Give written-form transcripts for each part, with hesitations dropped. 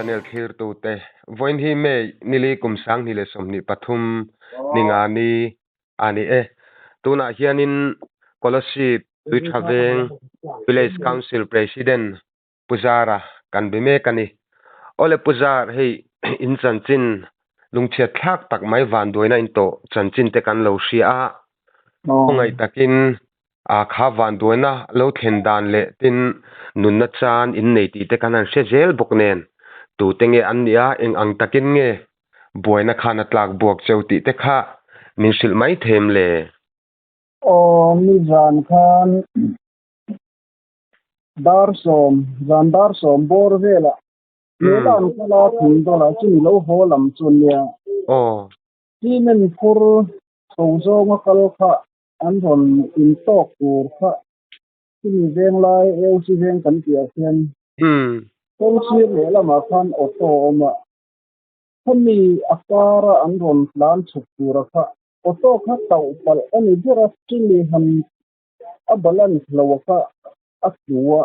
channel thlirtute, vawiin hi May nili kum 2023 ninga ni a ni e. Tunah hianin Kolasib Tuitha Veng Village Council President Pu Zara kan be mek a ni. Awle Pu Zar, hei in chanchin lungchhiat thlak tak mai vanduaina in tawh chanchin te kan lo hria a, khawngaih takin A kha vanduaina lo thlen dan leh tin nunna chan in nei tih te kan han hre zel bawk nen tute nge an nia eng ang takin nge buaina khan a tlak buak cheu tih te kha min hrilh mai them le. Aw nizan khan dar sawm zan dar sawm bawr velah nula an kal a thing dawlah chumi lo haw lam chu nia. Aw. Cement phur chho zawnga kal kha An rawn intawk tur kha chumi veng lai AOC veng kan tih ah khian kawng sir leh lamah khan auto a awm a, khami a kara an rawn tlan chhuk tura kha auto kha tauh palh a ni ber a, chumi han a balance lo kha a tlu a,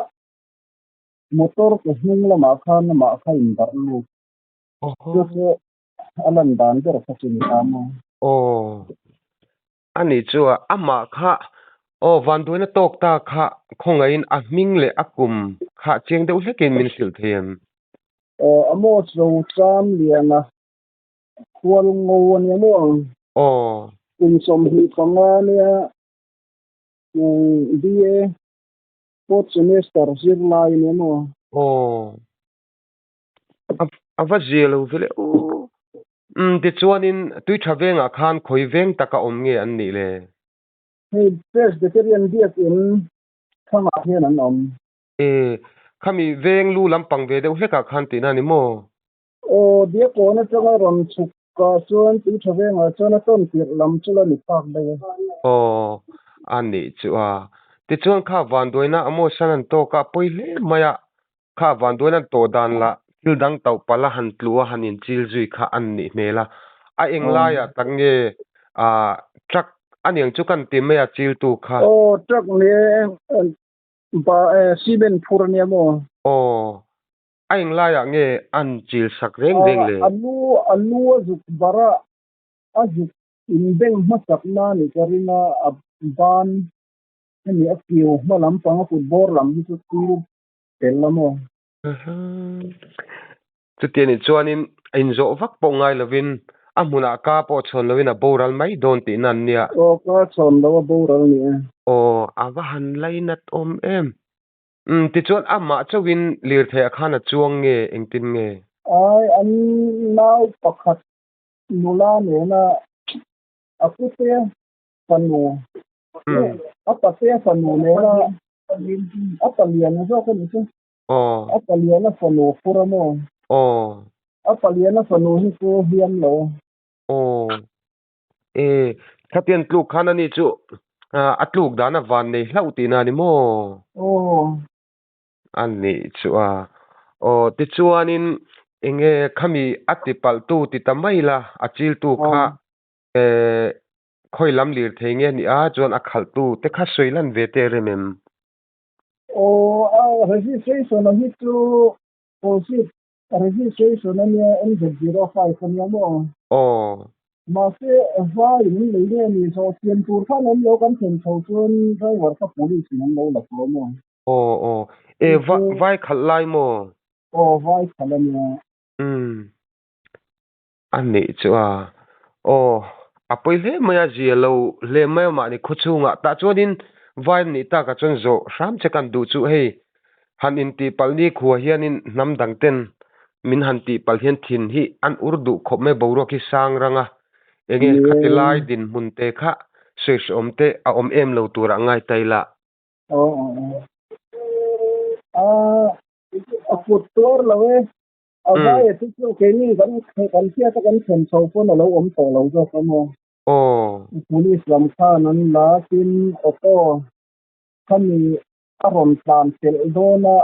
motor ke hnung lamah khan amah kha inbarh lut. Chu chu a lan dan ber kha chu ni ta maw. Aw. A nih chu a, amah kha aw vanduaina tawk ta kha khawngaihin a hming leh a kum kha chiang deuh hlekin min hrilh thei em? Aw Amos Rocham Liana khual ngo a nia maw? Aw. Kum 25 nia BA fourth semester zirlai a nia maw? Aw. A va zia lo ve le aw. Umm tichuanin tui tha vengah khan khawi veng taka awm nge an nih le? Hei Presbyterian biakin thangah hian an awm. E, khami veng lu lampang ve deuh hlekah khan tihna a ni maw? Aw, Diakkawn atanga rawn chhuk ah chuan tui tha vengah chuan a tawn tirh lam chu la ni phak daih a. Aw, a nih chu a. Tichuan kha vanduaina Amos-an an tawk a, pawi hle mai a, Kha vanduain an tawh dan lah thil dang tauh palh a han tlu a han inchil zui kha an nih hmel a. A eng laiah tak nge ah truck a niang chu kan ti mai a chiltu kha. Aw truck nia ba cement phur a nia maw? Aw a eng laiah nge an chil sak reng reng le? A lu a lu a zuk bar a a zuk inbeng hmasak na ni ka ring a a ban hemi a kiu hma lampang a kut bawr lam hi chu chil tel a maw? Chuti anih chuanin a inzawh vak pawh ngai lovin a hmunah ka pawh chhawn lovin a boral mai dawn tihna an nia. Aw ka chhawn lo a boral ni e. Aw a va han lainat awm em. Umm tichuan amah chauhin lirtheiah khan a chuang nge engtin nge? Ai an nau pakhat nula nena a pute fanu a pate fanu nena A palian zawk a nih chu. Aw. A palian a fanu fur a maw? Aw. A palian a fanu hi chu hliam lo. Aw. E, khatian tluk khan ani chu a tluk dan a van nei hlauh tihna a ni maw? Aw. A nih chu a. Aw, tichuanin enge khami a tipalhtu ti ta mai la, a chiltu kha e Khawi lam lir thei nge ni a, chuan a khalhtu te kha sawi lan ve te rem em? Aw, a registration a hi chu Kosit registration a nia NZ05 a nia maw? Aw. Mahse vai in lei nge ni zawh siam tur khan awm lo kan thlen chho chuan driver kha police in an lo la tawh maw? Aw aw. E vai khalh lai maw? Aw vai khalh a nia. Umm. A nih chu a, aw, a pawi hle mai a, zia lo hle mai a mahni khaw chhungah tah chuanin vai an nih takah chuan zawh hram che kan duh chu hei han intih palh ni khua hianin hnam dang ten min han tih palh hian thin hi an ur duh khawp mai boruak hi sang rang a, enge khati lai dinhmun te kha sawi hrehawm te a awm em lo turah ngai ta ila. Aw, a kut tuar lo e. A vai a chu chu keini kan kan hriat a kan thlen chho pawn a lo awm tawh lo zawk a maw. Aw. Police lam khan an la tin auto khami a rawn tlan pelh dawn a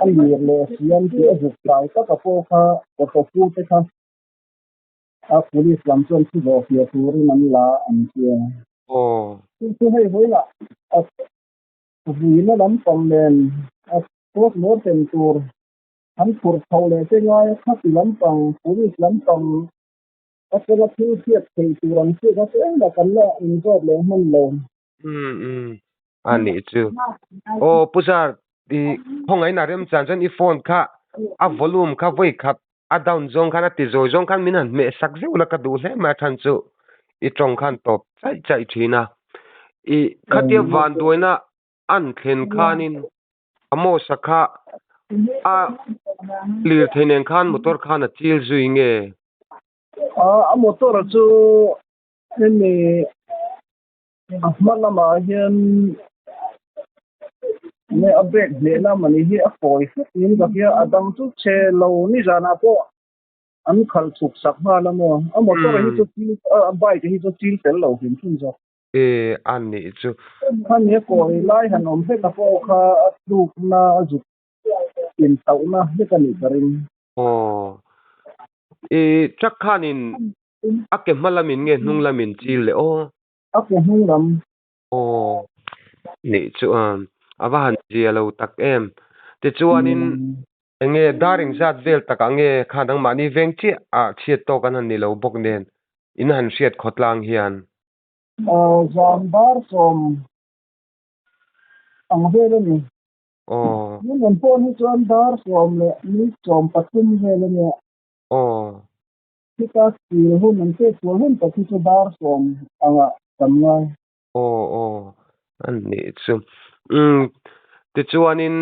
a lir leh siam tih a zuk tlai tak a pawh kha auto pu te kha a police lam chuan thu zawh fiah turin an la an tia. Aw. Chu chu hei vawilah a vuina lampang nen a post mortem tur. An phurh chho leh te ngai a, khati lampang, police lampang atanga thil hriat theih tur ang chi kha chu engmah kan la inzawt leh hman lo. Umm umm a nih chu. Aw Pu Zar i khawngaihna remchan chuan i phone kha a volume kha vawi khat a down zawng khan a ti zawi zawng khan min han hmeh sak zeuh la ka duh hle mai a chhan chu i tawng khan tawp chaih chaih thin a. I khatia vanduaina an thlen khanin Amos-a kha a lirthei nen khan motor khan a chil zui nge? A motor chu hemi a hma lamah hian nge a brake hnehna mawni hi a kawi hlek in ka hria a dang chu chhe lo nizanah pawh an khalh chhuk sak nghal a maw a motor hi chu a bike hi chu chil tel lo hrim hrim zawk. E a nih chu. Khami a kawi lai han awm hlek a pawh kha a tlukna a zuk intauhna hlek a nih ka ring. Aw. I truck khanin a ke hma lamin nge hnung lamin chil le aw? A ke hnung lam. Aw. Nih chu a a va han zia lo tak em. Tichuanin enge dar engzat vel takah nge kha nangmahni veng chiah ah chhiat tawk an han ni lo bawk nen in han hriat khawtlang hian. Zan bar sawm ang vel a ni. Aw. Min rawn phone hi chuan dar sawm leh minute 13 vel a nia. Aw. Khita thil hun an pek sual hun tak hi chu dar sawm angah kan ngai. Aw aw a nih chu. Umm tichuanin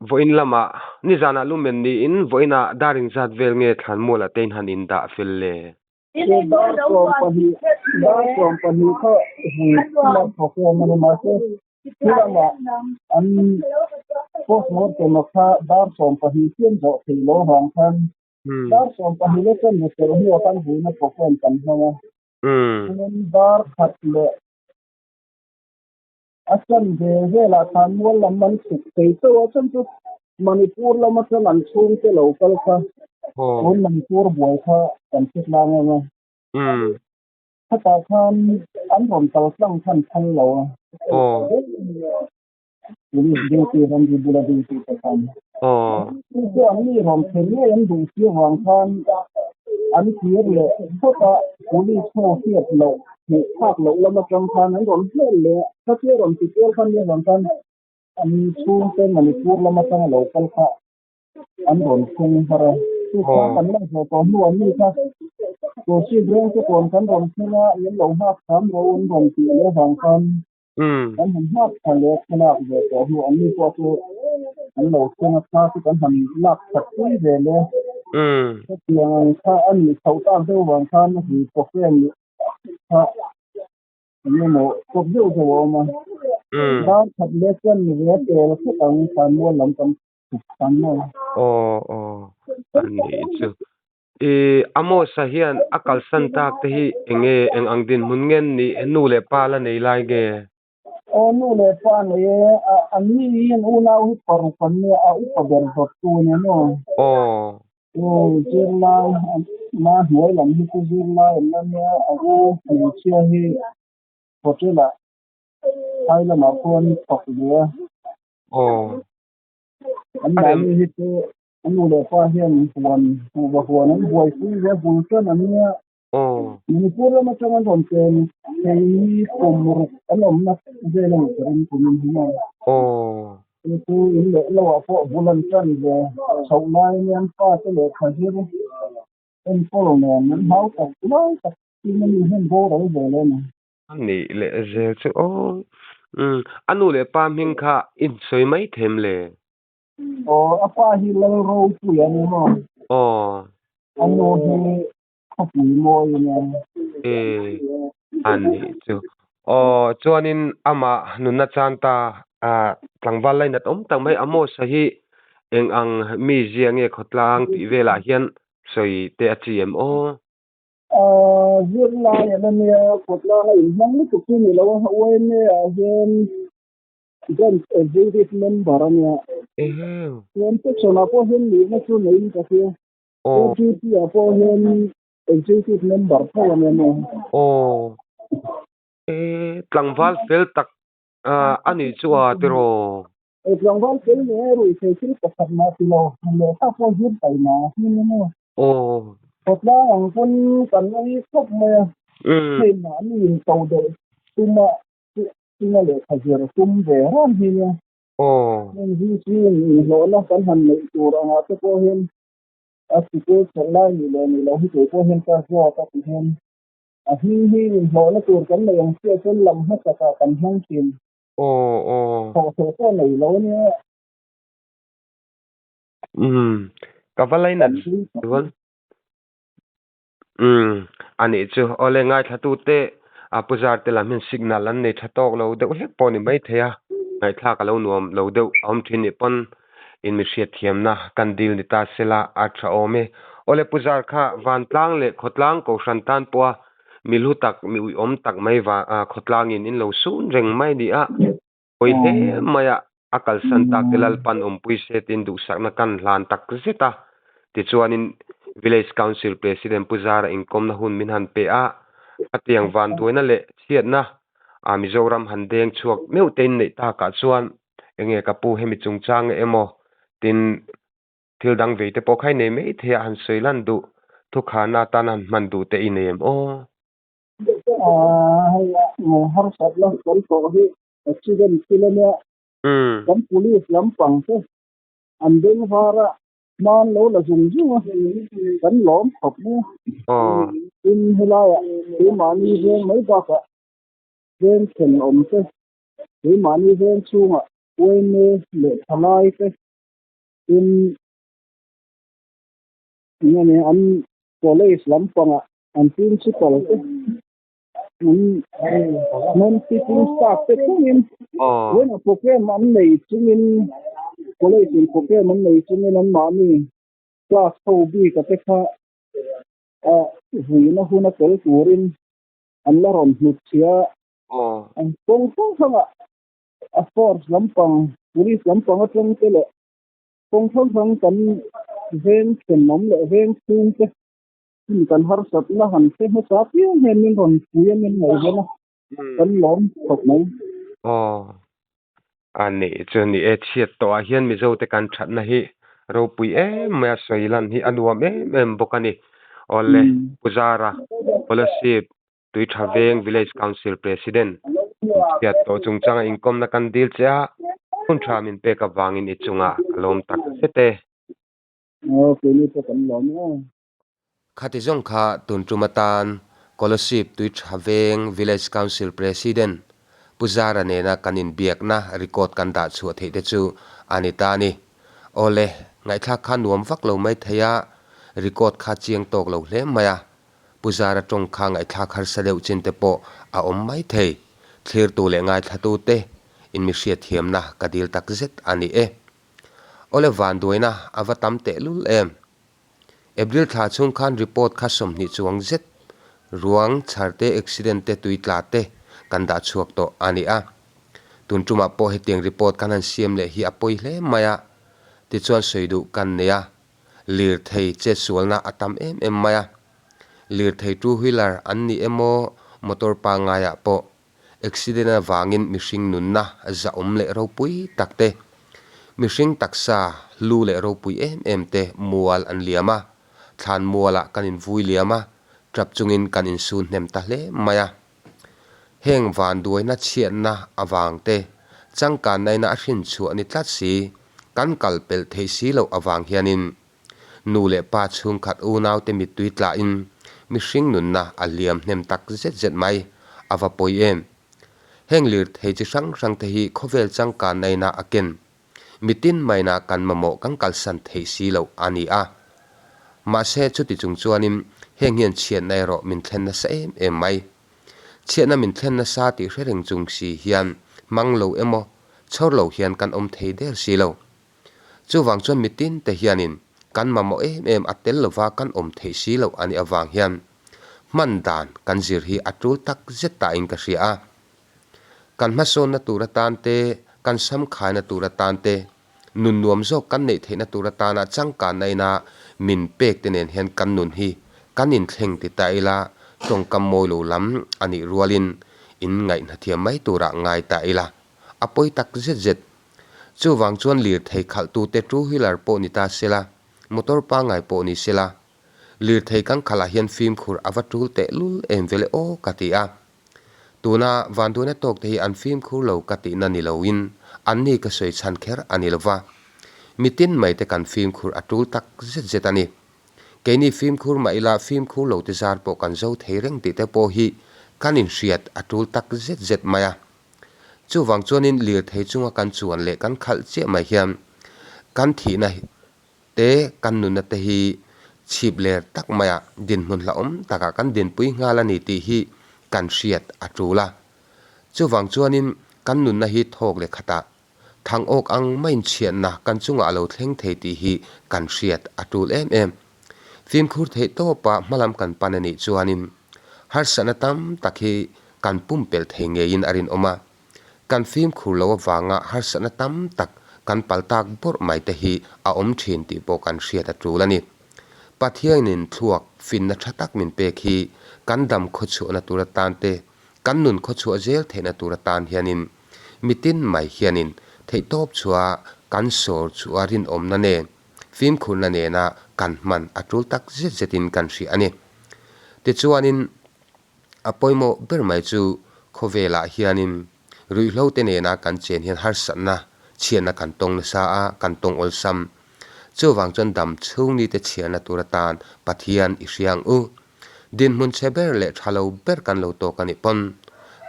vawiin lamah nizanah lumen niin vawiinah dar inzat vel nge thlanmualah te in han indah fel le? Dar 12 dar 12 kha vui ila thawk em a ni mahse khi lamah an postmortem a kha dar 12 chian zawh theih loh avang khan dar 12 leh chuan mi fel hnuah khan vuina program kan hmang a chuan dar khat leh a chanve velah khan mual lam an chhuk thei chauh a chuan chu Manipur lam atang an chhungte lo kal kha tun Manipur buai kha kan hre tlang ang a khatah khan an rawn kal tlang khan phal lo a police duty ramri bula duty te khan chu chu an mi rawn thlen ngei an duh si avang khan an kir leh phawt a police ho hriat loh hmuh phak loh lam atang khan an rawn hlel leh a khatia rawn ti kual khan nia vang khan An chhungte Manipur lam atanga lo kal kha an rawn thleng har a. Chu kha kan la zawh tawh hnuah mi kha Kosi Breng te kawn kan rawn thleng a, min lo nghak hram ro an rawn tih leh vang khan kan han nghak tha leh thlalak ve tawh hnuah an ni pawh chu an lo thleng a, thla chu kan han lak that pui ve le. Hetiang ang kha a nih chhoh tak deuh vang khan a hui program kha Eng emaw kawp deuh deuh a awm a, dar khat leh chuan mi ve a tel khawp ang khan mual lam kan chhuk khan maw. Aw aw a nih chu. I Amos-a hian a kalsan tak te hi eng nge eng ang dinhmun nge an nih nu leh pa la nei lai nge? Aw nu leh pa nei e, an ni hian unau hi paruk an nia a upa ber zawt tu a nia maw. Aw. Aw zirlai ma hnuai lam hi chu zirlai an la nia a u hmeichhia hi hotel ah phai lamah khuan thawk ve a. Aw. An mahni hi chu a nu leh pa hian huan kuhva huan an buaipui ve a bul tan an nia. Aw. Manipur lam atang an rawn pen thei hi kum ruk an awmna vel a ni ka ring kumin hi maw. Aw. Chu chu in leh lo ah pawh bul an tan ve chhoh lai anian pa te lehkha zir enkawl nen an hau tak lai tak tin a mi hian boral ve le ni. A nih leh zel chu aw. Umm a nu leh pa hming kha in sawi mai them le. Aw a pa hi Lalropuia a ni maw. Aw. A nu hi khawpui mawi nia. E a nih chu. Aw chuanin amah nunna chan ta ah tlangval lainat awm tak mai Amos-a hi eng ang mi zia nge khawtlang tih velah hian sawi te a chi em aw? Aw zirlai a la nia khawtlang a inhmang lutuk chu ni lo a YMA ah hian Branch Executive Member a nia. Eheu. Chuan section ah pawh hian nihna chu neiin ka hria. Aw. AGP ah pawh hian executive member tho a nia maw? Aw. E tlangval fel tak a nih chu a tiraw? Tlangval fel nge ruihtheih thil pakhat mah ti lo, lehkha pawh zir tai mah a hming emaw. Aw. Khawtlang ang pawn kan ngawi khawp mai a, hei mahni in to deuh tuma chunga lehkha zir tum ve reng hi nia. Aw. Heng hi chu inhlawhna kan han neih tur angah te pawh hian a sikul chawlh lai nih leh nih loh hi kei pawh hian ka zawt a ti hian a hming hi inhlawhna tur kan neih ang chiah chuan lam hmasakah kan hmang thin. Aw aw. Thawh thawh pawh nei lo ania. Umm ka va lainat zual. Umm anih chu awle ngaithla te a puzar te lam hian signal an nei tha tawk lo deuh hlek pawh ni mai thei a ngaihthlak a lo nuam lo deuh a awm thin nih pawn in mi hriatthiamna kan dil ni ta sela a tha awm e. Awle puzar kha vantlang leh khawtlang kohhran tan pawha Mi hlu tak, mi uiawm tak mai va khawtlangin in lo sun reng mai ni a, pawi hle mai a, a kalsan tak te Lalpan awmpui se tiin duhsakna kan hlan tak zet a. Tichuanin Village Council President Pu Zara inkawmna hun min han pe a, hetiang vanduaina leh chhiatna a Mizoram han deng chhuak meuh te in neih takah chuan enge ka pu hemi chungchang emaw tin Thil dang vei te pawh kha i nei mai thei a, han sawi lan duh thukhana atan han hman duh te i nei em aw? Hei a harsat la kan tawh hi accident thil a nia, kan police lampang te an beng var a, hman lo la zung zung a, kan lawm khawp mai a. Tin helaiah keimahni veng mai bakah veng thenawm te, keimahni veng chhungah yma leh thalai te, Tin, engemaw an college lampangah an principal te an non teaching staff te thlengin vawiinah program an nei chungin college in program an nei chungin anmahni class ho bik a te kha ah vuina huna tel turin an la rawn hnut chhia a kawng hrang hrangah a force lampang police lampang atang te leh kawng hrang hrang kan veng thenawm leh veng chhung te hmun kan harsatna han hre hmasa piang hian min rawn pui a min ngaihven a kan lawm khawp mai. Aw a nih chu ni e chhiat tawh ah hian Mizo te kan thatna hi ropui em mai a sawi lan hi a nuam em em bawk a ni. Awle Puzara Scholarship Tuitha Veng Village Council President Chhiat tawh chungchanga inkawmna kan dil che a, hun tha min pek avangin i chungah ka lawm tak zet e. Aw, keini pawh kan lawm e. Khati zawng kha tun tum atan Kolasib Tuitha Veng Village Council President Pu Zara nena kan inbiakna record kan dah chhuah theih te chu a ni ta a ni. Awle, ngaihthlak kha nuam vak lo mai thei a, record kha chiang tawk lo hle mai a. Pu Zara tawng kha ngaihthlak harsa deuh chin te pawh a awm mai thei. Thlirtu leh ngaithlatu te in mi hriatthiamna ka dil tak zet a ni e. Awle vanduaina a va tam tehlul em. April thla chhung khan report kha 20 chuang zet ruang chhar te accident te tui tla te kan dah chhuak tawh a ni a. Tun tumah pawh hetiang report kan han siam leh hi a pawi hle mai a. Tichuan sawi duh kan nei a. Lirthei chetsualna a tam em em mai a, lirthei two wheeler an ni emaw motor pangaiah pawh accident avangin mihring nunna zahawm leh ropui tak te, mihring taksa hlu leh ropui em em te mual an liam a, thlan mualah kan invui liam a, tap chungin kan insun hnem ta hle mai a. Heng vanduaina chhiatna avang te, changkannaina a hrinchhuah ni tlat si, kan kal pelh theih si loh avang hianin nu leh pa chhungkhat unaute mittui tlahin mihring nunna a hliam hnem tak zet zet mai, a va pawi em? Heng lirthei chi hrang hrang te hi khawvel changkannaina a ken Mitin maina kan mamawh kan kalsan theih si loh a ni a. Mahse, chuti chung chuanin heng hian chhiatna erawh min thlen nasa em em mai. Chhiatna min thlen nasa tih hre reng chung si hian hmang lo emaw, chhawr lo hian kan awm thei der si lo. Chuvang chuan mitin te hianin kan mamawh em em a tel lova kan awm theih si loh a nih avang hian hman dan kan zir hi a tul tak zet tain ka hria a. Kan hmasawnna tur atan te, kan samkhaina tur atan te, nun nuam zawk kan neih theihna tur atana changkanna ina min pek te nen hian kan nun hi kan inthleng ti ta ila, tawngkam mawi lo lam a nih rualin in ngaihhnathiam mai turah ngai ta ila, a pawi tak zet zet. Chuvang chuan lirthei khalhtute two wheeler pawh ni ta sela, motor pangngai pawh ni sela, lirthei kan khalhah hian fimkhur a va tul tehlul em vele aw ka ti a. Tuna vanduaina tawk te hi an fimkhur lo ka tihna ni loin anni ka sawi chhan kher a ni lova. Mitin mai te kan fimkhur a tul tak zet zet a ni. Keini fimkhur mah ila fimkhur lo te zar pawh kan zo thei reng tih te pawh hi kan inhriat a tul tak zet zet mai a. Chuvang chuanin lirthei chunga kan chuan leh kan khalh chiah mai hian kan thihna te kan nunna te hi chhip ler tak maia dinhmun hlauhawm takah kan dinpui nghal a ni tih hi kan hriat a tul a. Chuvang chuanin kan nunna hi thawk leh khatah thang awk ang maiin chhiatna kan chungah a lo thleng thei tih hi kan hriat a tul em em. Fimkhur theih tawpa hmalam kan pan a nih chuanin harsatna tam tak hi kan pumpelh thei ngeiin a rinawm a. Kan fimkhur lo avanga harsatna tam tak kan pal tak bawrh mai te hi a awm thin tih pawh kan hriat a tul a ni. Pathianin thluak finna tha tak min pek hi kan dam khawchhuahna tur atan te, kan nun khawchhuah zel theihna tur atan hianin mitin mai hianin theihtawp chhuah kan sawr chu a rinawmna nen fimkhurna nena kan hman a tul tak zet zetin kan hria a ni. Tichuanin a pawimawh ber mai chu khawvelah hianin ruihhlo te nena kan chen hian harsatna chhiatna kan tawng nasa a, kan tawng awlsam. Chuvang chuan dam chhung nite chhiarna tur atan Pathian i hria ang u. Dinhmun chhe ber leh tha lo ber kan lo tawk a nih pawn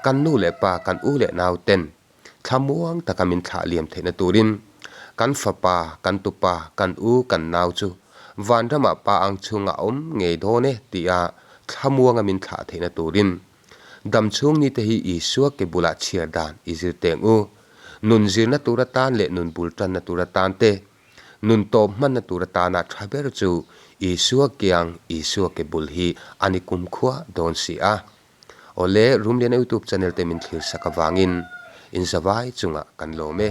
kan nu leh pa, kan u leh nau ten Thlamuang taka min thlah liam theihna turin kan fapa, kan tupa, kan u, kan nau chu vanramah pa ang chhunga a awm ngei dawn e tia thlamuanga min thlah theihna turin damchhung nite hi Isua ke bulah chhiar dan i zir teng u. Nun zirna tur atan leh nun bul tanna tur atan te, nun tawp hmanna tur atana tha ber chu Isua kiang, Isua ke bul hi a ni kumkhua dawn si a. Awle, Rumliana YouTube channel te min thlir sak avangin in zavai chungah kan lawm e.